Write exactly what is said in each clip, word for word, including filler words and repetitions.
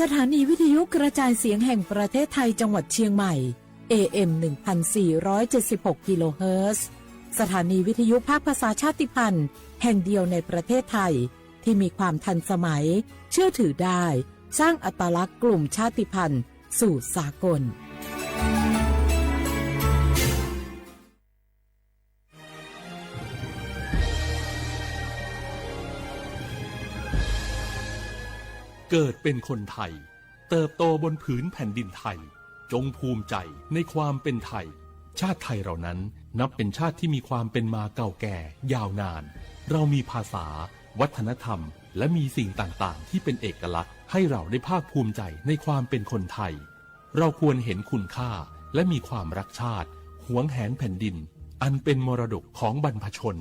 สถานีวิทยุกระจายเสียงแห่งประเทศไทยจังหวัดเชียงใหม่ เอเอ็ม หนึ่งพันสี่ร้อยเจ็ดสิบหก กิโลเฮิรตซ์ สถานีวิทยุภาคภาษาชาติพันธุ์แห่งเดียวในประเทศไทย ที่มีความทันสมัย เชื่อถือได้ สร้างอัตลักษณ์กลุ่มชาติพันธุ์สู่สากล เกิดเป็นคนไทย เติบโตบนผืนแผ่นดินไทย จงภูมิใจในความเป็นไทย ชาติไทยเรานั้นนับเป็นชาติที่มีความเป็นมาเก่าแก่ยาวนาน เรามีภาษา วัฒนธรรม และมีสิ่งต่างๆ ที่เป็นเอกลักษณ์ ให้เราได้ภาคภูมิใจในความเป็นคนไทย เราควรเห็นคุณค่า และมีความรักชาติ หวงแหนแผ่นดิน อันเป็นมรดกของบรรพชน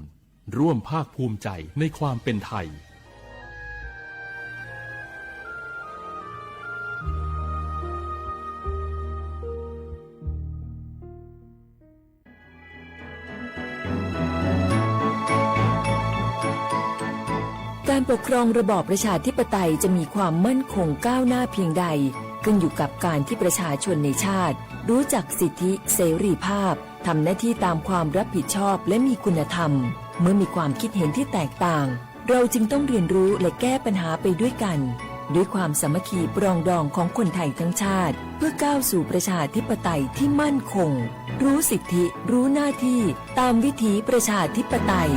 ร่วมภาคภูมิใจในความเป็นไทย การปกครองระบอบประชาธิปไตยจะมีความมั่นคงก้าวหน้าเพียงใด ขึ้นอยู่กับการที่ประชาชนในชาติรู้จักสิทธิเสรีภาพ ทำหน้าที่ตามความรับผิดชอบและมีคุณธรรม เมื่อมีความคิดเห็นที่แตกต่าง เราจึงต้องเรียนรู้และแก้ปัญหาไปด้วยกัน ด้วยความสามัคคีปรองดองของคนไทยทั้งชาติ เพื่อก้าวสู่ประชาธิปไตยที่มั่นคง รู้สิทธิ รู้หน้าที่ ตามวิถีประชาธิปไตย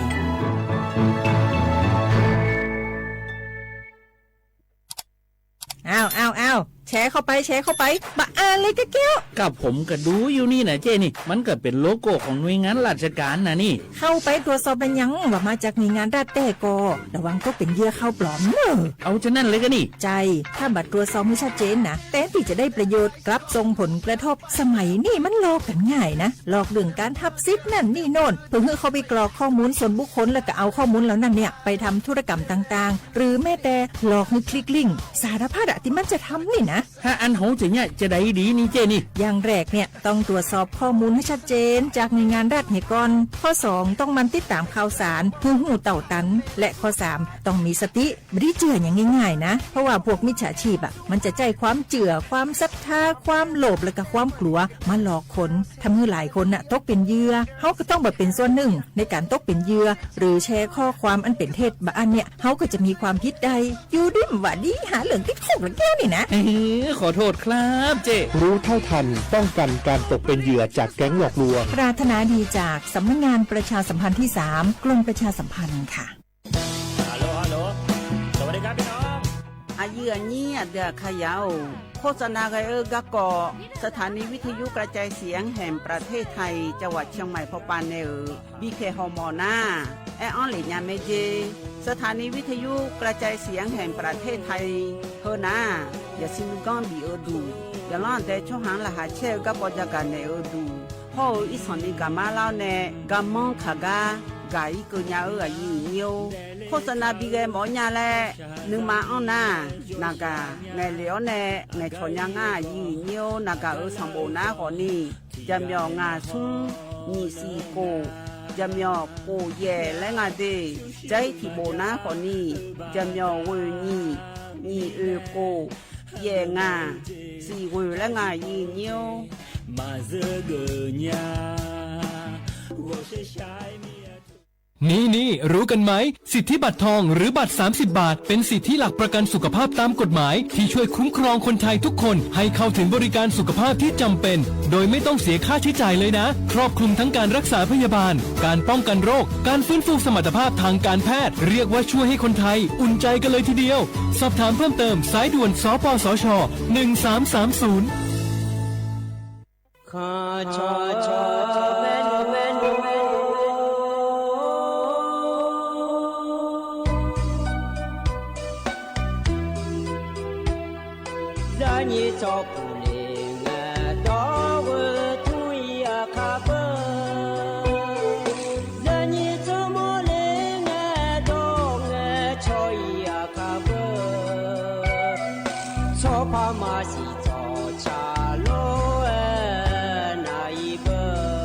อ้าว อ้าว อ้าว แชร์เข้าไป แชร์เข้าไป บะอาเลยกะแก้ว กับผมก็ดูอยู่นี่นะเจ้นี่ มันก็เป็นโลโก้ของหน่วยงานราชการนะนี่ เข้าไปตรวจสอบแล้วยัง ว่ามาจากหน่วยงานรัฐแต๊ก็ ระวังตกเป็นเหยื่อข่าวปลอมเนอะ เอาเช่นนั้นเลยก็นี่ ใช่ ถ้าบ่ตรวจสอบให้ชัดเจนนะ แทนที่จะได้ประโยชน์ กลับส่งผลกระทบ สมัยนี้มันหลอกกันง่ายนะ หลอกเรื่องการหับสิทธิ์นั่นนี่โน่น เพื่อให้เข้าไปกรอกข้อมูลส่วนบุคคล แล้วก็เอาข้อมูลเหล่านั้นเนี่ย ไปทำธุรกรรมต่างๆ หรือแม้แต่หลอกให้คลิกลิงก์ สารพัดอะที่มันจะทำนี่นะ ถ้าอันเฮาจะเนี่ยจะได้ดีนี่เจ้นี่ อย่างแรกเนี่ยต้องตรวจสอบข้อมูลให้ชัดเจนจากหน่วยงานรัฐเนี่ยก่อน ข้อสองต้องหมั่นติดตามข่าวสาร เพื่อฮู้เต้าตัน และข้อสามต้องมีสติ ไม่ได้เจื่ออย่างง่ายๆนะ เพราะว่าพวกมิจฉาชีพอะ มันจะใช้ความเจื่อ ความศรัทธา ความโลภ และก็ความกลัว มาหลอกคน ทำให้หลายคนน่ะตกเป็นเหยื่อ เฮาก็ต้องบ่เป็นส่วนหนึ่งในการตกเป็นเหยื่อ หรือแชร์ข้อความอันเป็นเท็จ บางอันเนี่ย เฮาก็จะมีความผิดได้ อยู่ดีบ่าดี หาเรื่องติดคุกละแก้วนี่นะ เอ้ย ขอโทษครับเจ้ รู้เท่าทันป้องกันการตกเป็นเหยื่อจากแก๊งหลอกลวง ปรารถนาดีจากสำนักงานประชาสัมพันธ์ที่สาม กรมประชาสัมพันธ์ค่ะ Hello, hello. สวัสดีครับพี่น้อง Aqyuif aqnyir aqdui aqkaqyaq-or, โฆษณา ghae-eu garkawv สถานีวิทยุกระจายเสียงแห่งประเทศไทย จังหวัดเชียงใหม่ pawpav nae-euq bipyaeq hawmawf nar, aer-anr lef nya mae jer. สถานีวิทยุกระจายเสียงแห่งประเทศไทย heu nar, yaqsiq nuiganr bif-eu duq, yaqlanr aqdae tsawrhaq-anr laqkhaq caer-eu garkawv jagaq naeq-eu duq, hawr-eu irsanq ni gaqmar lar-awr nae garmanr kaq gar gaq-ir keuv nya-eu aqyuif aqnyir-or, โฆษณา bi ghae mawf-awr nya laer nuima anr nar, naqgaq ngaeqlef-awr nae ngaeqcawq nya ngar aqyuif aqnyir-or, naqgaq-euq sanqbof nar khawfni, jaqmyawf ngaq smr nyiq siq khof, jaqmyawf khof yaef laer nga de, jar-ir tiqbof nar khawfni, jaqmyawf ghoeq nyiq, nyiq oeq khof, yaef ngaq, siq ghoeq laer nga aqyuif aqnyir-or. Maqzeur geuf nya, ghawqshaq shaq-aer mir-a. นี่ๆ รู้กันไหม สิทธิบัตรทองหรือบัตร สามสิบบาท เป็นสิทธิหลักประกันสุขภาพตามกฎหมาย ที่ช่วยคุ้มครองคนไทยทุกคนให้เข้าถึงบริการสุขภาพที่จำเป็น โดยไม่ต้องเสียค่าใช้จ่ายเลยนะ ครอบคลุมทั้งการรักษาพยาบาล การป้องกันโรค การฟื้นฟูสมรรถภาพทางการแพทย์ เรียกว่าช่วยให้คนไทยอุ่นใจกันเลยทีเดียว สอบถามเพิ่มเติม สายด่วน สปสช หนึ่งสามสามศูนย์ Zaqnyiq tsawrpuq le ngae dawr-eu tmr-ir aqkar beu. Zaqnyiq tsawrmawr le ngae dawr ngae cawq-ir aqkar beu. Tsawrpar maqsiq tsawqtsaq lof-aer naq-ir beu.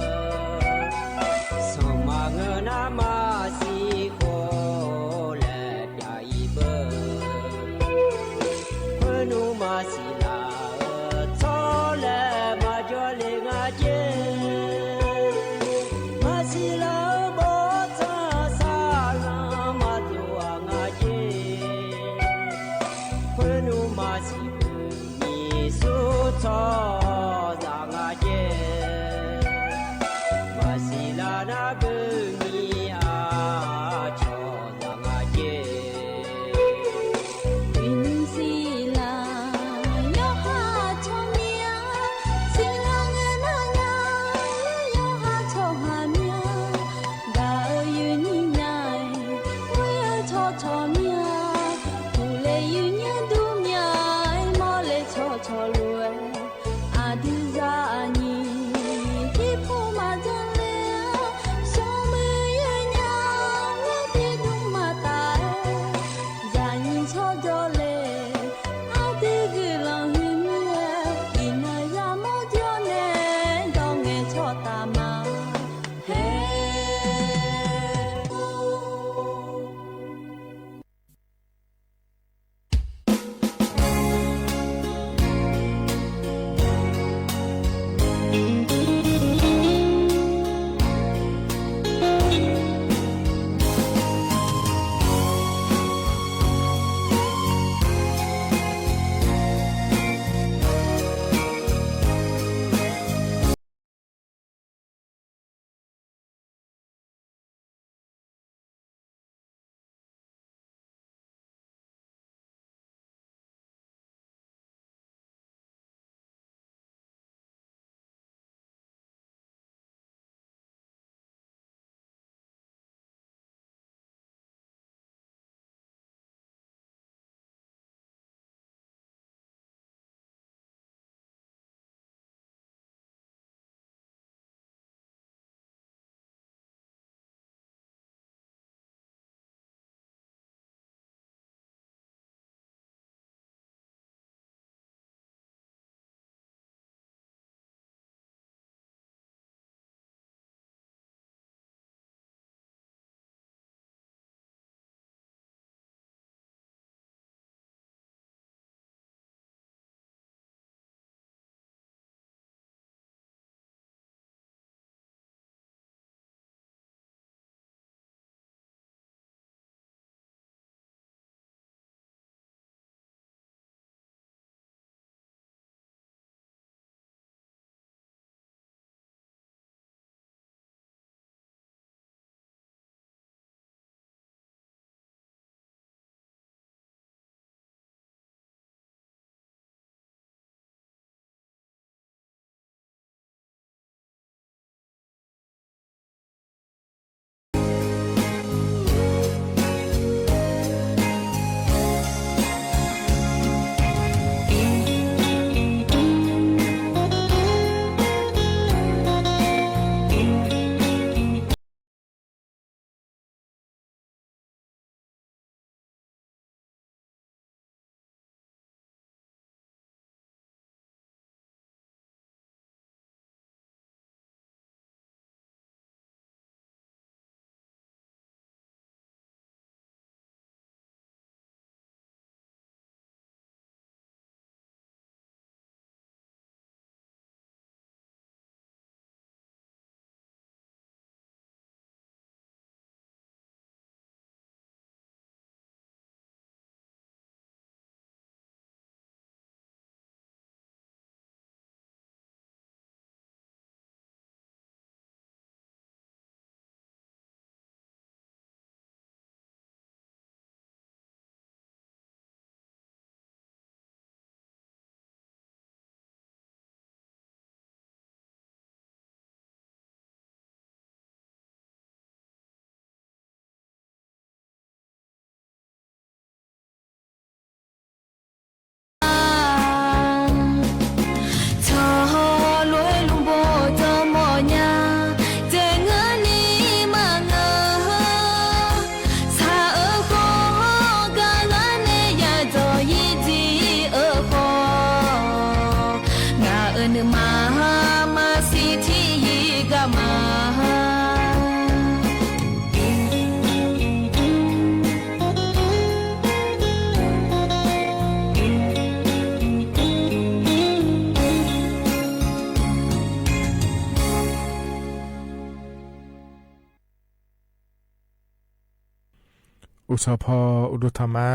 Uqsawq paw uqduq tanqma,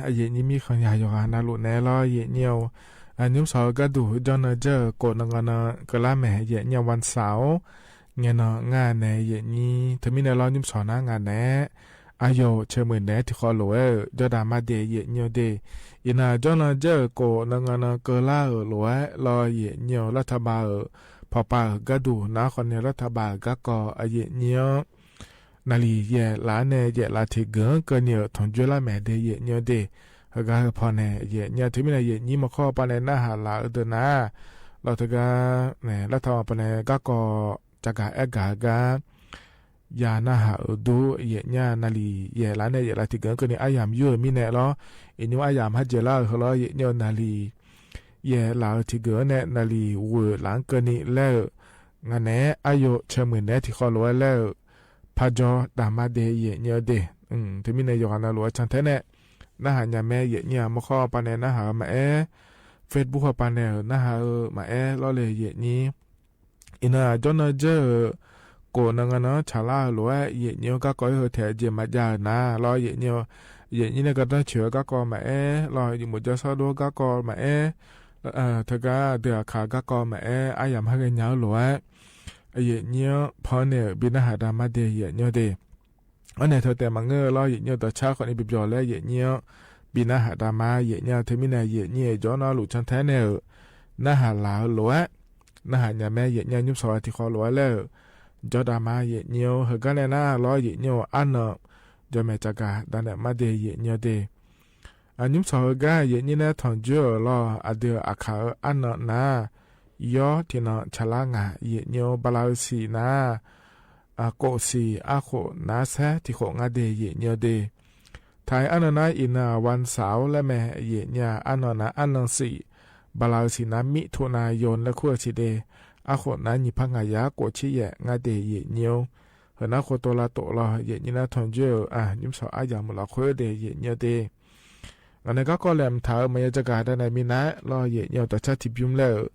aqyuif nyir mirkhanq yaq yawqghaq navluf naeq-aer lawr, aqyuif nyir-eu, nymr sawq-eu gharduq jawrnan dzeur-euq kof nan nga nan keuvlar maeq, aqyuif nyir-eu วันเสาร์-or, ngaeqnan nga naeq aqyuif nyir teumirnae lawr nymr sawq nar nga naeq-aer, aqyawf caemuiq naeq-aer tiqkhawv lof-aer-euq jawrdaq mar de aqyuif nyir-eu de. Iqnan jawrnan dzeur-euq kof nan nga nan keuvlar-euq lof-aer lawr aqyuif nyir-eu รัฐบาล-euq pawqpav-euq gharduq nar khawf nae รัฐบาล-euq garkawv aqyuif nyir-anr naqliq yaeq laf-anr nae yaeq laf tiqgeuf-anr keuvni-euq tanqjoer lar maeq de aqyuif nyir-eu de. Heugar heu pawnae aqyuif nyir-a teumirnae aqyuif nyir maqkawr paw nae narhaq laf-eu deuq nar, lawr teugar nae รัฐบาล paw nae garkawv caqgaq aergaq-eu gar ya narhaq-euq dur aqyuif nyir-a naqliq yaeq laf-anr nae yaeq laf tiqgeuf-anr keuvni aryamq yur-euq mirnae lawr, iqnymr aryamq har dzaeqlar-euq heu lawr aqyuif nyir-eu naqliq yaeq laf-euq tiqgeuf-anr nae naqliq ghoeq laf-anr keuvni laer-euq nga naeq-aer aqyawf caemuiq naeq-aer tiqkhawv lof-aer laer-euq parjawr daqma de aqyuif nyir-eu de. Teumirnae yawqghaq navluf-aer cantaer nae narhaq nya mae aqyuif nyir-a maqkawr paw nae narhaq-eu maqaer, Facebook haw paw nae-euq narhaq-eu maqaer lawr le aqyuif nyir. Iqnan-aq jawrnan dzeur-euq kof nan nga nan-anr tsaqlar-eu lof-aer aqyuif nyir-anr garkawv-ir heu taeq jeq maqjav-euq nar lawr aqyuif nyir-eu, aqyuif nyir nae gardanr coeq-eu garkawv maqaer lawr, yawmuiq jawrshawr dov-eu garkawv maqaer, teugar deuq aqkaq garkawv maqaer aryamq har ghaenya-eu lof-aer aqyuif nyir-anr paw-anr nae-euq bi narhaq daqma de aqyuif nyir-eu de. Arnaeq teu taef maqngeur-eu lawr aqyuif nyir-eu dawqcar khawfni bibyawq laer aqyuif nyir-anr bi narhaq daqma aqyuif nyir-a teumirnae aqyuif nyir-a jawr nar luf cantaer nae-euq narhaq laf-eu lof-aer narhaq nya mae aqyuif nyir-a nymr sawq-a tiqkhawv lof-aer laer-euq jawr daqma aqyuif nyir-or. Heugar nae nar lawr aqyuif nyir-eu arnan jawqmaeq caqgaq daqnaeq mar de aqyuif nyir-eu de. Nymr sawq heugar aqyuif nyir nae tanqjoer-euq lawr aqdui-euq aqkaq-eu arnan nar, yawr tiqnan tsaqlar ngaq aqyuif nyir-or, bala-eu siq nar, kof siq arkhof nar saer tiqkhof ngar de aqyuif nyir-eu de. Taq-iq arnan nar iqnan-aq วันเสาร์-or laer mae aqyuif nyir-a, arnan nar arnan siq, bala-eu siq nar มิถุนายน laer kur-eu siq de, arkhof nar nyiq par ngaq yar kof tser yaef ngar de aqyuif nyir-or. Heu nar khov tov lavtof lawr aqyuif nyir nar tanqjoer-euq nymr sawq aryamq lafkhoer de aqyuif nyir-eu de. Ngaq nae garkawv laeqhmq taq-euq maqya jagaq danae minav-aer lawr aqyuif nyir-eu dawqcar tiqbymr laer-euq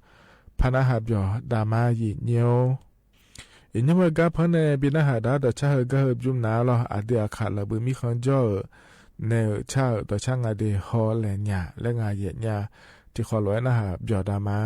par narhaq byawq daqma aqyuif nyir-or. Iqnymr-eu gar par nae bi narhaq daq-ar dawqcar heugar heu bymr nav lawr aqdui aqkaq lafbui mirkhanq jawr-euq nae-euq car-euq dawqcar nga de haw laeq nya laer nga aqyuif nyir-a tiqkhawv lof-aer narhaq byawq daqma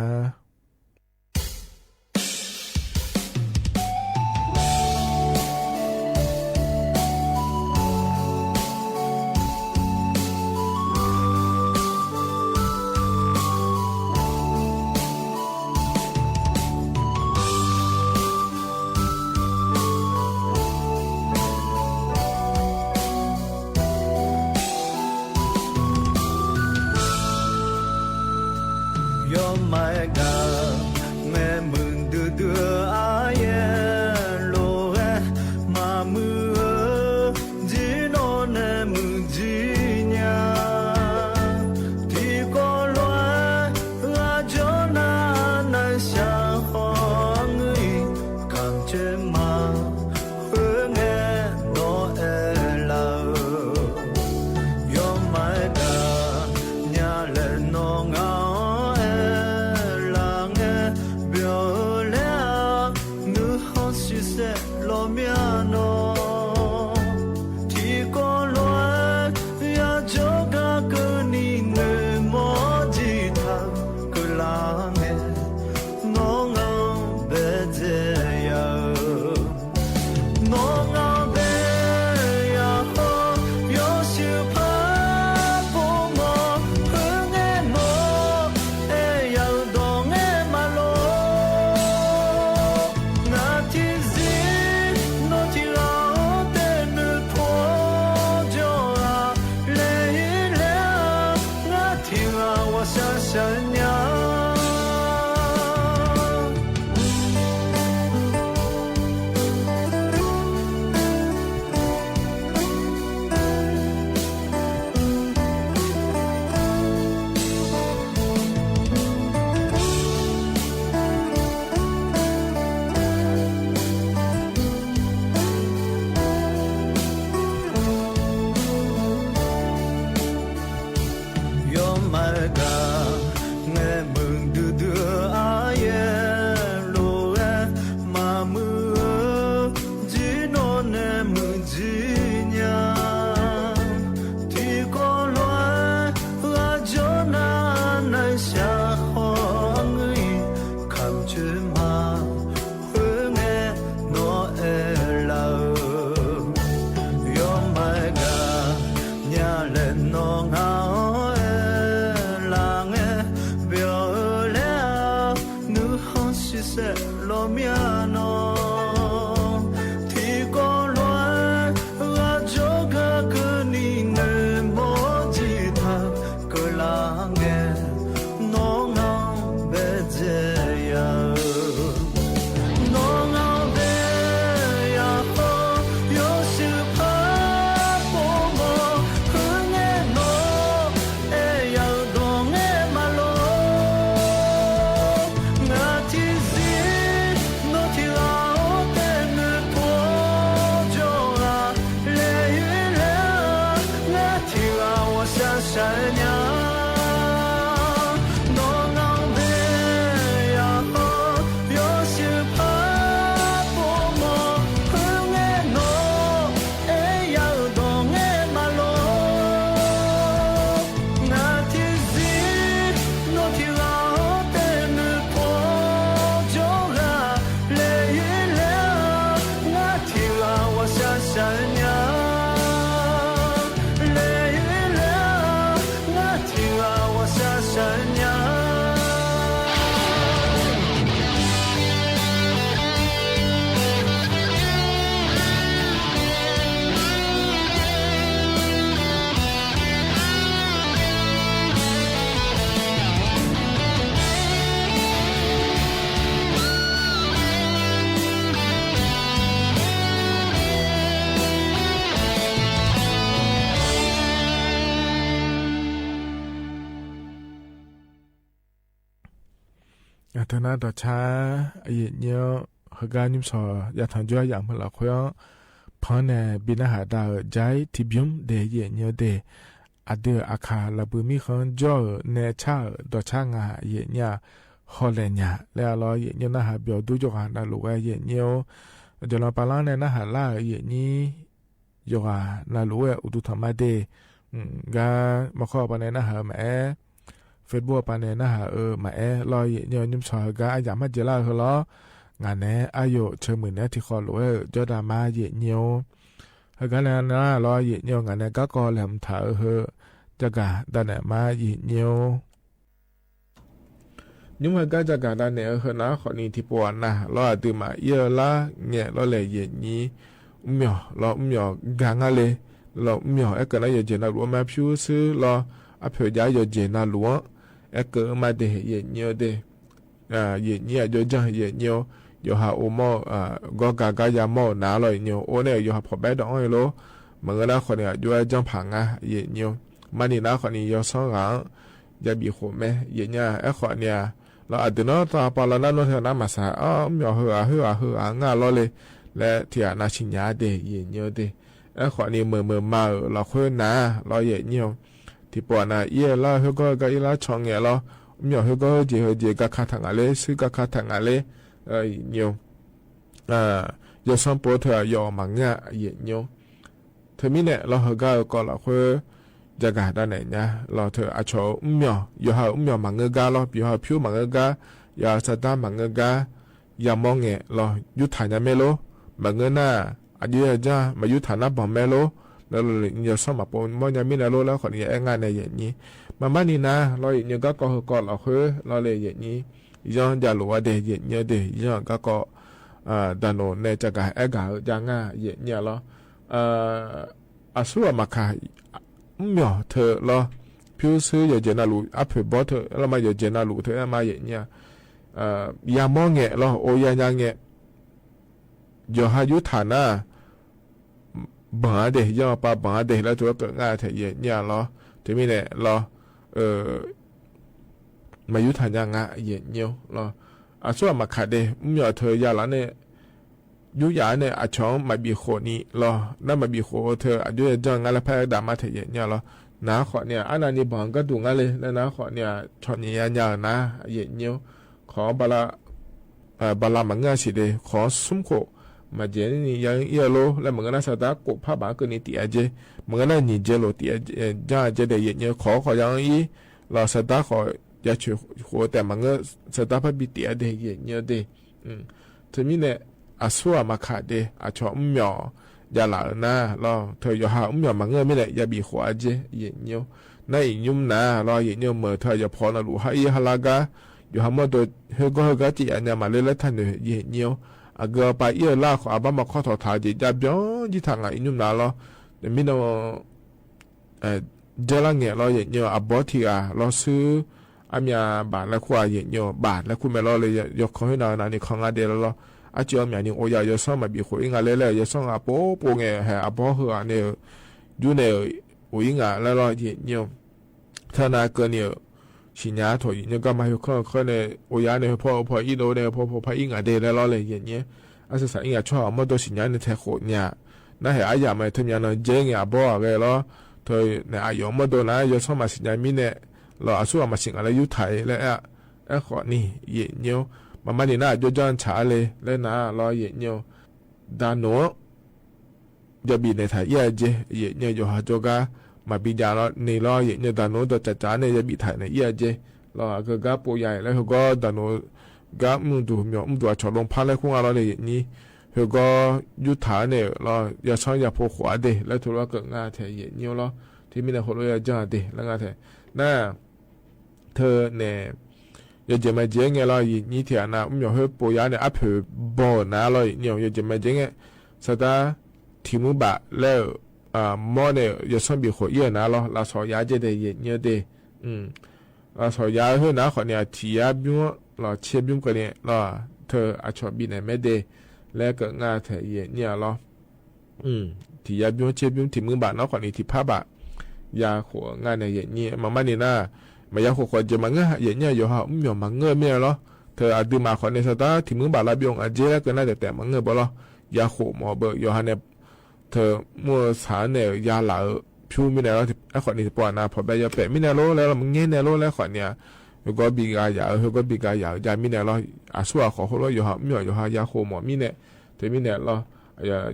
Yawmaf-aer gaq ngae muiqdui dui-eu aryaer lof-aer maqmuiq-eu jir nawr nae muiqjir nya. Tiqkawv lof-aer ghaq jawr nar, arnav shaq haw-anr ngeur-iq kamq caer ma. Khoerngae nawr aerlaf-euq yawmaf-aer gaq nya laer nawr ngaq-anr aerlaf ngae, byawq-eu laer-aq nuikhanr shuisaer lawq myav nawr. Tiqkawv lof-aer yajawr gar keuvni noeqmawr-awr jiqtaq keuvlar ngae, nawr ngaq-anr baedzae ya-eu. Nawr ngaq-anr bae ya haw, yawshuif par pov mawr khoerngae nawr aer ya-eu dawq ngae maqlof. Ngaq tiqzir nawr Teunar dawqcar aqyuif aqnyir-anr heugar nymrshawq yatanq jawr-aer yamq heu lafkhoer-anr, panq nae bi narhaq da-euq Jaiq tiqbymr de aqyuif aqnyir-eu de, aqdui-euq Aqkaq lafbui mirkhanq-anr jawr-euq nae car-euq dawqcar nga aqyuif aqnyir-aq, hawlaeq nya laer-a lawr aqyuif aqnyir narhaq byawq dur yawqghaq navluf-aer aqyuif aqnyir-or, aqjeq lanr pavlanr nae narhaq lar-euq aqyuif aqnyir yawqghaq navluf-aer uqduq tanq ma de. Gar maqkawr-eu pavnae narhaq-eu maqaer, Facebook-eu pavnae narhaq-eu maqaer lawr aqyuif aqnyir-eu nymrshawq heugar aryamq marjaeq lar-eu heu lawr, ngaq naeq-aer aryof ceuq muiq naeq-aer tiqkhawf lof-aer-euq jawrda ma aqyuif aqnyir-or, heugar nae nar lawr aqyuif aqnyir-eu ngaq nae garkawv laeqhmq taq-eu heu jagaq davnaeq ma aqyuif aqnyir-or. Nymr heugar jagaq davnaeq-eu heu nar khawfni tiqpov-aq nav lawr aqduimaf ir-eu lar ngaeq lawr laeq aqyuif aqnyir, mr myawq lawr mr myawq ga ngar le, lawr mr myawq aerkeuv nar yawqjeq navluf-anr ma pyurshuir lawr, arpoeq jav-aer yawqjeq navluf-anr aerkeuv-eu ma de aqyuif aqnyir-eu de. Aqyuif aqnyir aqjox janr aqyuif aqnyir-or, yawqha ovmawr-eu gawrga gar yamawr-euq nar lawr aqyuif aqnyir-or, or nae-euq yawqha pawqbaer dawq-anr-eu lor, maqngeur nar khawfni aqjox-aer janr paq ngar aqyuif aqnyir-or, marni nar khawfni yawsanr ghaq-anr yabif khof mae aqyuif aqnyir-a. Aerkhawfni-aq lawr aqdui nawr taq pavlanr nar nawr teu nar maqsaq-a, mr myawq heughaq khoerghaq heughaq ngar lawr le laer tiqghaq nav siqnya-a de aqyuif aqnyir-eu de. Aerkhawfni meuq meuq ma-euq lafkhoer nar lawr aqyuif aqnyir-or, tiqpov-aq nav ir-eu lar khoergawr heugar ir lar caw ngae lawr, mr myawq khoergawr heujeq heujeq garka taq ngaq ler, shuir garka taq ngaq ler, aqyuif aqnyir-or, yawsanr pov teu-aq yawf maqngeur-a aqyuif aqnyir-or. Teumirnae lawr heugar-eu kawv lafkhoer jagaq davnaeq nya lawr teu aqcawq-euq mr myawq yawqha-euq mr myawq maqngeur gar lawr, yawqha-euq pyur maqngeur gar, yawqha-euq sardar maqngeur gar yamawr ngae lawr yurtaq nya mae lor. Maqngeur nar aqjox yajanr maqyurtaq nar banq mae lor. Laer lawr le yawsanr maqpov mawrnya mirnae lor laer khawfni ya aer ngar nae aqyuif aqnyir, maqmarni nar lawr aqyuif aqnyir-eu garkawv heukawv lafkhoer lawr le aqyuif aqnyir yanr javluf-a de aqyuif aqnyir-eu de, yanr-euq garkawv daqnoq nae caqgaq aergaq-eu jav ngar aqyuif aqnyir-a lawr. Aqsur ghaq maqkaq, mr myawq teu lawr, pyurshuir yawqjeq navluf arpoeq bawr teu aer lawr ma, yawqjeq navluf teu aer ma aqyuif aqnyir-a. Yamawr ngae lawr, ov yanya ngae, yawqha yurtaq nar banq-a de, yanr-eu pav banq-a de laer teu lawr keuv ngar taeq aqyuif aqnyir-a lawr. Teumirnae lawr maqyurtaq nya nga aqyuif aqnyir-or lawr. Aqsur ghaq maqkaq de, mr myawq teu yalaf nae yur yaf-aer nae aqcawq-anr maqbif khof ni lawr, nar maqbif khof-eu teu aqjox yajanr ngar laer par-aer dav ma taeq aqyuif aqnyir-a lawr. Nar khawfni-aq arnavni banq-eu gharduq ngar le laer nar khawfni-aq cawq nyiq ya nya-euq nar aqyuif aqnyir-or, kawq-anr bala maqngeur-a siq de, kawq-anr smr khof maqjeq ni ya-anr ir-eu lor laer maqngeur nar sardar kof par baq-anr keuvni tif-a jer, maqngeur nar nyiq jeq lof tif-a janr-a jer de aqyuif aqnyir-or, kawq-awr khawf ya-anr ir lawr, sardar khawf ya coeq khof-eu taef maqngeur, sardar parbi tif-a de aqyuif aqnyir-eu de. Teumirnae aqsur ghaq maqkaq de, aqcawq mr myawq javlaf-euq nar lawr teu yawqha mr myawq maqngeur-eu mirnae yabif khof-a jer aqyuif aqnyir-or. Nar iqnymr nar lawr aqyuif aqnyir-eu meuq teu-aq yawqpaw navluf har ir har lar gar, yawqha mawrdo khoergawr heugar civ yaf nya maqler laer taqnoeq aqyuif aqnyir-or. Aqgeu aqpav ir-eu lar khawf aqbar maqkawr tawq taq-eu jeq jav byanr jir taq ngaq iqnymr nar lawr. Mirnan jeurlar ngaeq lawr aqyuif aqnyir-eu, aqbawr tiq ghaq lawr shuir armyav baf laer kur-a aqyuif aqnyir-eu, baf laer kur mae lawr le, yawkan khoernav-eu navni kan nga de lawr lawr. Arcuiv-anr myaqni ov ya-euq yawsanr maqbif khof ir nga ler laer-euq yawsanr ghaq pov pov ngae haeq aqbawr heughaq nae-euq jur nae-euq of ir ngaq laer lawr aqyuif aqnyir-eu. Teu nav keuvni-euq siqnya-a tawq aqyuif aqnyir-eu, garma heukanr-eu khanr nae ov ya nae heupaw heupaw ir dov nae heupaw heupaw par ir ngaq de laer lawr le aqyuif aqnyir-aer. Arsaq saq ir ngaq tsawrhaq mawrdo siqnya nae taeq khof nya. Nar haeq aryamq mae teu myavnan dzaer ngae aqbawr ghaq ghae lawr. Teu nae aqyawf mawrdo nar yawsanr maqsiqnya mirnae lawr aqsur ghaq maqsiq ngaq laer yurtaq-ir laer aer-a. Aerkhawf ni aqyuif aqnyir-or, maqmarni nar aqjox janr tsaq-a le laer nar lawr aqyuif aqnyir-or, daqnoq-anr yabif naeqtaq ir-a jeq aqyuif aqnyir-eu, yawqha jawrgar maqbi jav lawr ni lawr aqyuif aqnyir-eu, daqnoq-anr dawqtsaf tsaf-aer nae yabif taq naeq ir-a jeq. Lawr aqgeu gar pov ya-euq laer heugawr daqnoq gar mrduq myawq mrduq aqcawq lmqpar laer kur nga lawr le aqyuif aqnyir. Heugawr yurtaq aer nae-euq lawr yawsanr yapov khof-a de laer teulof-aer keuv nga taeq aqyuif aqnyir-or lawr. Teumirnae heulof-aer ya janr-a de laer nga taeq. Nar teu nae yawjeq maqjeq-aer ngae lawr aqyuif aqnyir tiq ghaq nav mr myawq khoer pov ya nae arpoeq baw-euq nar lawr aqyuif aqnyir-or, yawjeq maqjeq ngae sardar tiq muir baf laer-euq mawr nae-euq yawsanr bif khof ir-euq nar lawr lafsawq ya-aer jaer de aqyuif aqnyir-eu de. Lafsawq ya-eu khoer nar khawf ni-aq tiq yar bymr-anr lawr tser bymr keuvni lawr teu aqcawq bifnaeq mae de laer keuv nga taeq aqyuif aqnyir-a lawr. Tiq yar bymr tser bymr tiq muir baf nar khawf ni tiqpar baf ya khof-eu nga nae aqyuif aqnyir maqmarni nar, maqya khof khawf jeq maqngeur aqyuif aqnyir-a, yawqha mr myawq maqngeur-eu mirnae lawr. Teu aqduimaf khawfni saqdar tiq muir baf lavbyov ngaq dzer laer keuv nar taef taef maqngeur-eu beu lawr. Ya khof mawf-eu beu yawqha nae teu mr-eu saq-anr nae-euq ya laf-euq pyur mirnae lawr. Aerkhawf ni tiqpov aqnav pawqbae yawpaef mirnae lor laer lawr, maqngaer nae lor laer khawf ni-aq, heugar bi gha yaf-eu, heugar bi gha yaf-eu ja mirnae lawr. Aqsur ghaq khawf heulof yawqha mr-awq yawqha ya khof mawf mirnae, teumirnae lawr.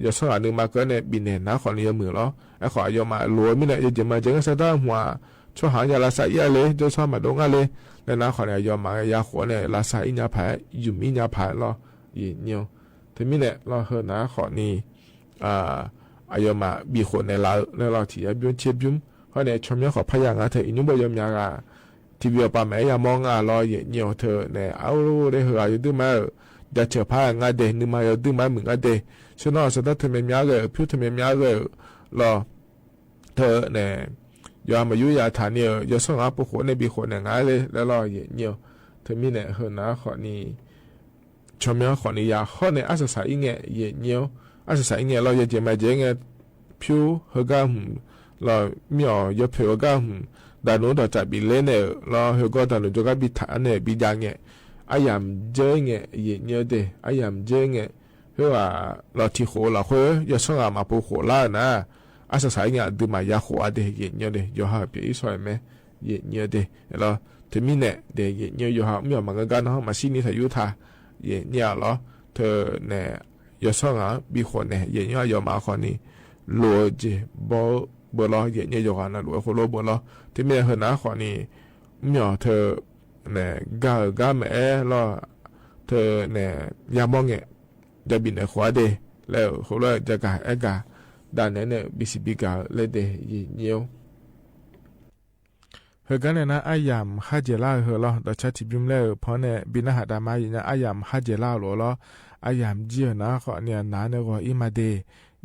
Yawsanr ghaq nuima keuv-awr nae bifnaeq nar khawf ni yawmuiq lawr. Aerkhawf aqyawfmaf loq-eu mirnae yawjeq maqjeq ngaer saqdar hmq-aq, tsawrhaq-anr ya lavsav ir-a le, jawrshawr maqdov ngar le laer nar khawf ni aqyawfmaf ya khof-awr nae lavsav ir nya paq-aer, ymq ir nya paq-aer lawr. Yeqnyir-awr, teumirnae lawr, heu nar khawf ni aqyawfmaf bifkhof naeqlaf-eu laer lawr, tiq yar bymr tser bymr hawr nae tsawrmyanr khawf parya nga teu iqnymr bae yawmyaq ghaq tiqbi awqpav maqaer yamawr nga lawr. Yeqnyir-awr, teu nae arlor laer heughaq yawduir ma-euq jaceuq par-aer ngar dae, nuima yawduir ma-aer muiq ngar dae, sharnar-aq saqdar teu myav myav ghae-euq, pyur teu myav myav ghae-euq lawr. Teu nae yawqha maqyur yataq ni-euq yawsanr ghaq-anr povkhof nae bikhof naeq nga-aer le laer lawr. Yeqnyir-awr, teumirnae heu nar khawf ni tsawrmyanr khawf ni ya hawr nae arsaq saq ir ngae, yeqnyir-awr, arsaq saq ir ngae lawr, yawjeq maqjeq ngae, pyur heugar hmq lawr, mir-awq yawpoeq-eu gar hmq, daqnuq dawqtsaf bif ler nae-euq lawr, heugar daqnuq jawrgar bitaq-anr nae bijav ngae, aryamq dzeur ngae, yeqnyir-awr de, aryamq dzeur ngae, khoerghaq lawr tiqkhof-eu lafkhoer yawsanr ghaq maqpov khof lar-euq nar, arsaq saq ir ngae aqduimaf ya khof-a de, yeqnyir-awr de, yawqha-euq pyeuf ir shawr-aer mae, yeqnyir-awr de lawr. Teumirnae de yeqnyir-awr, yawqha mr-awq maqngeur gar nan-anr maqshir ni taq yur taq, yeqnyir-a lawr. Teu nae yawsanr ghaq-anr bikhof naeq, yeqnyir-awr, aqyawfmaf khawf ni loq-eu jeq baw-eu beu lawr. Yeqnyir-awr, yawqghaq navluf-eu khoerlof beu lawr. Teumirnae heu nar khawf ni mr-awq teu nae ga-euq gar maqaer lawr, teu nae yamawr ngae, jabif naeq khof-a de laer-euq heulof-aer jagaq aergaq davnaeq nae-euq bisiq bigaq-eu laer de, yeqnyir-awr. Heugar nae nar aryamq kharjaeq lar-eu heu lawr, dawqcar tiqbymr laer-euq paw-anr nae bi narhaq daqma, yeqnyir-awr, aryamq kharjaeq lar-eu lof-aer lawr. Aryamq jir-euq nar khawf ni aqnaq-anr nae ghawq ir ma de.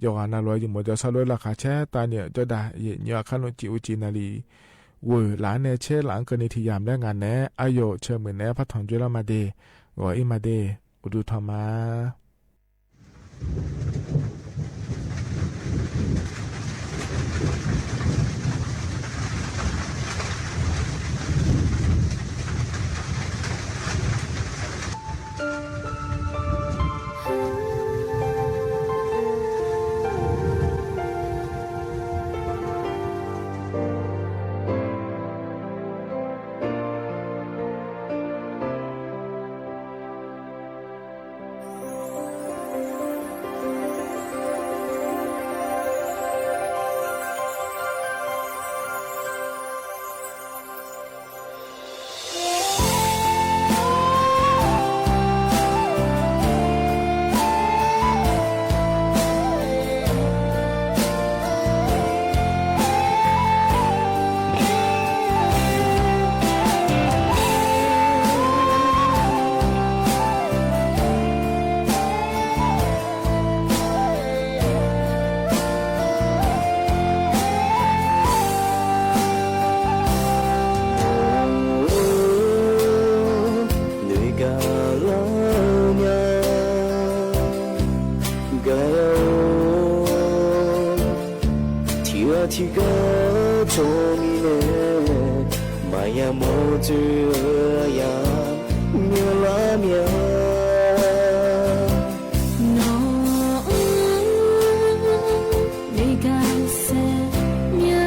Yawqghaq navluf-eu yawmuiq jawrshar lof-aer laqkhaq caer tavni-euq jawrdaq, yeqnyir-awr, aqkar nmr cif uv cif naqliq ghoeq laf-anr nae caer laf-anr keuvni tiq yamq laer ngaq naeq-aer aqyawf cae muiq naeq-aer par tanq dzoerlar ma de. Ghawq ir ma de. Uqduq tanq ma. Noeqgaq lar nya gaq-awr, tiqghaq tiqgar cawqni nae maqya mawr dzoer-eu aqyamq myanrlar mya. Nawr-anr noeqgaq saef mya.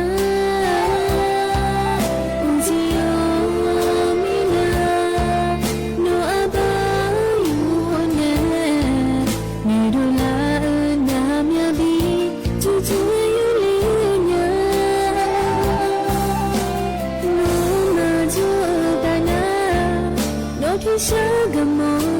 Uqcif-awr mirnae nawq-anr bar yur-awr nae, noeqdov lar-eu navmyanr bi turdui yurler nya. Nawmaf jawr-eu taf nar, nawr pyurshuir gaqmawf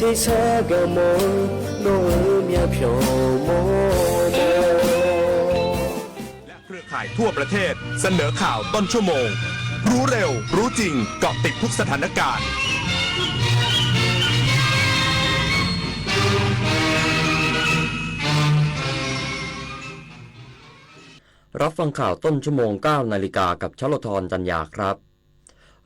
Tersar gaq mawf-eu nawq-euq myavpyawq mawrmawr. และเครือข่ายทั่วประเทศเสนอข่าวต้นชั่วโมง รู้เร็ว รู้จริง เกาะติดทุกสถานการณ์ รับฟังข่าวต้นชั่วโมง เก้านาฬิกา กับชลธร จันยาครับ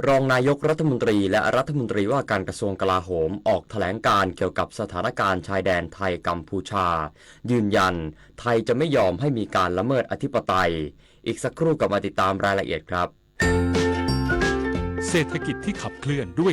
รองนายกรัฐมนตรีและรัฐมนตรีว่าการกระทรวงกลาโหม ออกแถลงการณ์เกี่ยวกับสถานการณ์ชายแดนไทยกัมพูชา ยืนยันไทยจะไม่ยอมให้มีการละเมิดอธิปไตย อีกสักครู่กลับมาติดตามรายละเอียดครับ เศรษฐกิจที่ขับเคลื่อนด้วย